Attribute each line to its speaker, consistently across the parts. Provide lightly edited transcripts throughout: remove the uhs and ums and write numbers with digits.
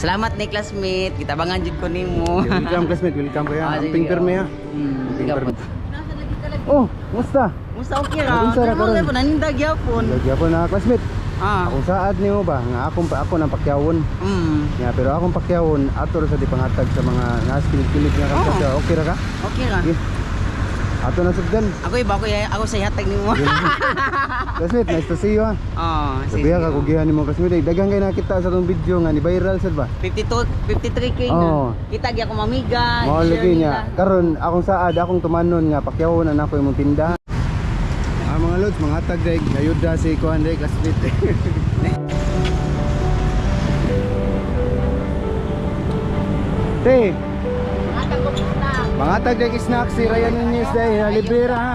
Speaker 1: Salamat ni classmate, gitabangan jud ko nimo.
Speaker 2: Welcome, classmate, welcome kuya.
Speaker 1: Ah,
Speaker 2: Amping
Speaker 1: sige,
Speaker 2: pirmi ha.
Speaker 1: Sige po.
Speaker 2: Oh, musta?
Speaker 1: Musta, okay ra?
Speaker 2: Unsa ra
Speaker 1: Karon
Speaker 2: karon?
Speaker 1: po nanindag gyapon.
Speaker 2: Lagi na, classmate.
Speaker 1: Ah.
Speaker 2: Akong saad nimo ba nga akong pa ako ng pakyawon. Nga pero akong pakyawon ato ra sa di pangatag sa mga nas kilig-kilig nga kalsada. Okay ra ka?
Speaker 1: Okay ra.
Speaker 2: Sige. Ato na sugdan.
Speaker 1: Ako iba ako ako sa ihatag nimo.
Speaker 2: Classmate, nice to see you ha.
Speaker 1: Oh, sige.
Speaker 2: Sabi ka kugihan nimo, classmate. Ay, daghan kay nakita sa tong video nga ni viral sad ba?
Speaker 1: 52 53K na.
Speaker 2: Oo.
Speaker 1: Kita gyud ako mamiga.
Speaker 2: Mao
Speaker 1: share
Speaker 2: lagi niya.
Speaker 1: nila.
Speaker 2: Karon akong saad akong tumanon nga pakyawon na nako imong tindahan. Ah, mga lods, mga hatag day, ayuda si kuan day, classmate. Te,
Speaker 1: Hatag ko muna.
Speaker 2: mga hatag day snack si Ryan Nunez day, ha, libre ra ha.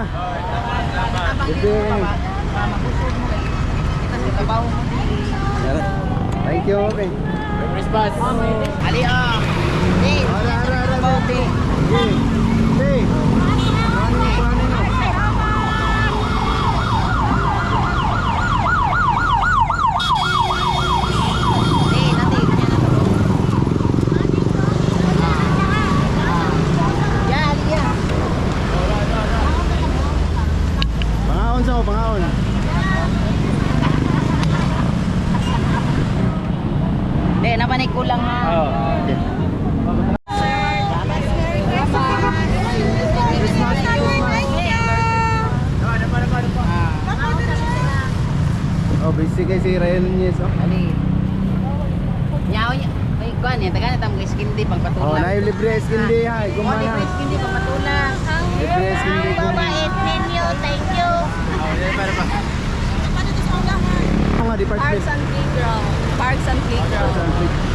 Speaker 2: Libre ra ni.
Speaker 1: Mabusog mo kay kita sa trabaho mo dili.
Speaker 2: Thank you, okay.
Speaker 3: Christmas.
Speaker 1: Ali ah. Hey,
Speaker 2: Ara, ara, ara,
Speaker 1: trabaho
Speaker 2: te.
Speaker 1: te.
Speaker 2: Sige. Te. Kuhanin mo, kuhanin mo.
Speaker 1: Hey, nati, kanya na to. Ah. Ya, ali ya.
Speaker 2: Pangaon sa ko, pangaon.
Speaker 1: Di, naman ay kulang ha.
Speaker 3: Oh.
Speaker 2: Okay.
Speaker 1: Ah,
Speaker 2: Oh, busy kay si Ryan Nunez, oh.
Speaker 1: Ali. Nyaw niya. Ay, kuan niya, taga na tamo kay skin day pang
Speaker 2: Oh,
Speaker 1: patulang.
Speaker 2: na libre skin day ha,
Speaker 1: Oh,
Speaker 2: gumana.
Speaker 1: libre skin day pang patulang.
Speaker 2: Libre skin day gumana.
Speaker 4: Mabait ninyo. Thank you.
Speaker 2: Mga department.
Speaker 4: Parks and Playground. Parks and Playground.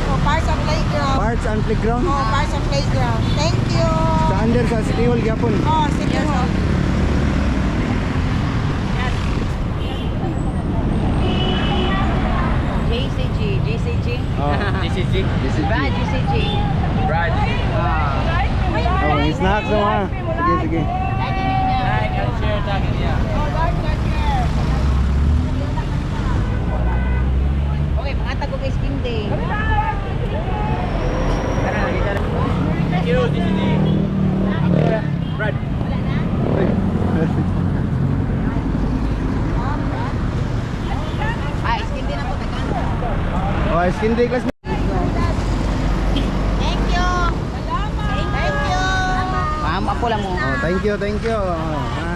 Speaker 4: Oh, Parks and Playground.
Speaker 2: Parts and Playground.
Speaker 4: Oh, Parks and Playground. Thank you.
Speaker 2: Sa under sa City Hall gyapon.
Speaker 4: Oh, City Hall.
Speaker 1: JCG, JCG.
Speaker 2: Oh.
Speaker 3: GCG.
Speaker 2: GCG.
Speaker 1: Ba, GCG.
Speaker 3: Brad.
Speaker 1: Ah.
Speaker 2: Oh, may snacks na mga. Sige, sige.
Speaker 3: Like and share tag niya.
Speaker 1: Okay, pangatag ko kay skin day.
Speaker 3: Thank you, GCG. Brad.
Speaker 1: Ah, skin day na po tagan.
Speaker 2: Oh, skin day, classmate.
Speaker 4: Thank you. Thank you.
Speaker 1: Ma'am, ako lang mo.
Speaker 2: Oh, thank you, thank you. Oh, ha.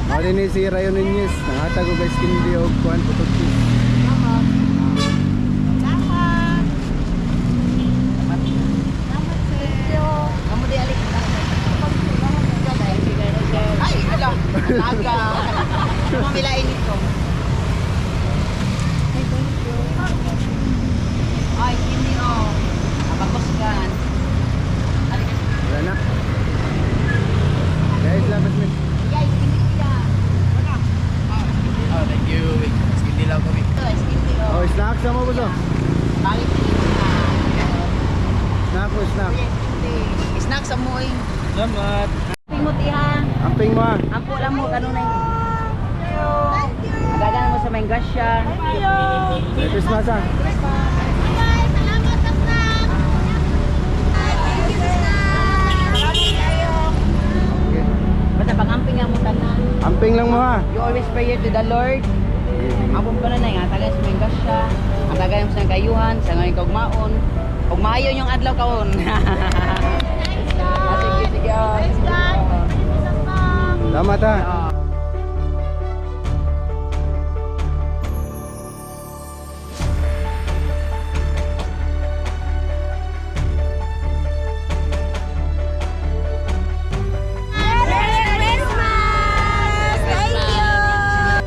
Speaker 2: Mao din ni si Rayon Nunez, nangatag og skin day og kuan putok cheese.
Speaker 4: Salamat. Thank you.
Speaker 1: Kamu di alik. Ay, ala. Aga. Mamilain ito. Ay, thank you. Ay, hindi oh. Abakos kan. Alik.
Speaker 2: Wala na. Guys, lang, classmate.
Speaker 1: Yay, hindi kuya.
Speaker 3: Oh, thank you. Skin day lang kami.
Speaker 1: Ito, skin day oh.
Speaker 2: Oh, snacks na mo gusto.
Speaker 1: Bakit hindi na?
Speaker 2: Snack mo, snack.
Speaker 1: Kuya, skin day. Snack sa mo eh.
Speaker 3: Salamat.
Speaker 1: Amping mo tiha.
Speaker 2: Amping mo ha.
Speaker 1: Ampo lang mo kanunay.
Speaker 4: Thank you.
Speaker 1: Agagan mo sa may grasya.
Speaker 2: Merry Christmas ha.
Speaker 4: Bye. Salamat sa snack. Thank you sa snack.
Speaker 2: Okay.
Speaker 1: Basta pang-amping nga mo tanan.
Speaker 2: Amping lang mo ha.
Speaker 1: You always pray to the Lord.
Speaker 2: Sige, sige.
Speaker 1: Ampo pa na nga tagay sa may grasya. Ang tagay mo sa kayuhan, sa ngayon kaugmaon. Ug maayo yung adlaw kaon. Ah, sige, sige. Oh.
Speaker 4: Thanks, God. Thank you sa snack.
Speaker 2: Salamat ha.
Speaker 1: Oh.
Speaker 4: Merry Christmas! Thank you!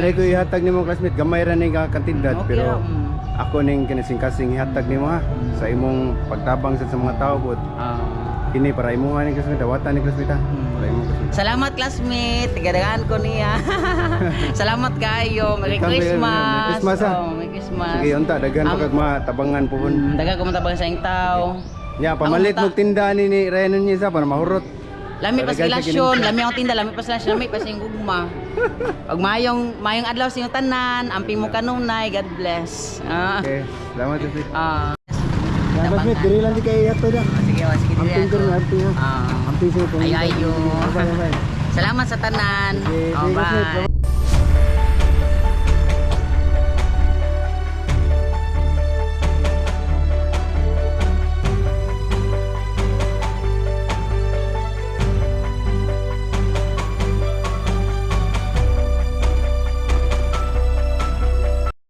Speaker 2: Ari ko ihatag nimo, classmate, gamay ra ning kantidad
Speaker 1: Okay
Speaker 2: pero
Speaker 1: ra,
Speaker 2: ako ning kinasing-kasing ihatag nimo ha sa imong pagtabang sa mga tao but kini para imuha ni classmate, dawatan ni classmate ha. Para imong classmate.
Speaker 1: Salamat, classmate. Tigadaan ko niya. Salamat kayo. Merry
Speaker 2: Welcome, Merry
Speaker 1: Christmas.
Speaker 2: Christmas, ha.
Speaker 1: Oh, Merry Christmas.
Speaker 2: Sige, unta daghan pa kag matabangan puhon.
Speaker 1: Daghang ko matabang sa iyong tao.
Speaker 2: Ya, pamalit
Speaker 1: Ang
Speaker 2: mo tinda ni Ryan niya sa para mahurot.
Speaker 1: Lami pa
Speaker 2: Daghan
Speaker 1: sa
Speaker 2: siya
Speaker 1: relasyon, lami ang tinda, lami pa sa relasyon, lami pa sa iyong gugma. Ug mayong mayong adlaw sa inyong tanan, amping mo kanunay, God bless.
Speaker 2: Okay, salamat classmate. Classmate, diri lang di kay ihatod ha.
Speaker 1: Sige, oh, sige.
Speaker 2: Amping
Speaker 1: diri
Speaker 2: ko
Speaker 1: ako.
Speaker 2: amping ha. Amping sa
Speaker 1: Ay, ayo.
Speaker 2: Bye bye.
Speaker 1: Salamat sa tanan.
Speaker 2: Sige,
Speaker 1: Oh,
Speaker 2: sige, classmate.
Speaker 1: bye.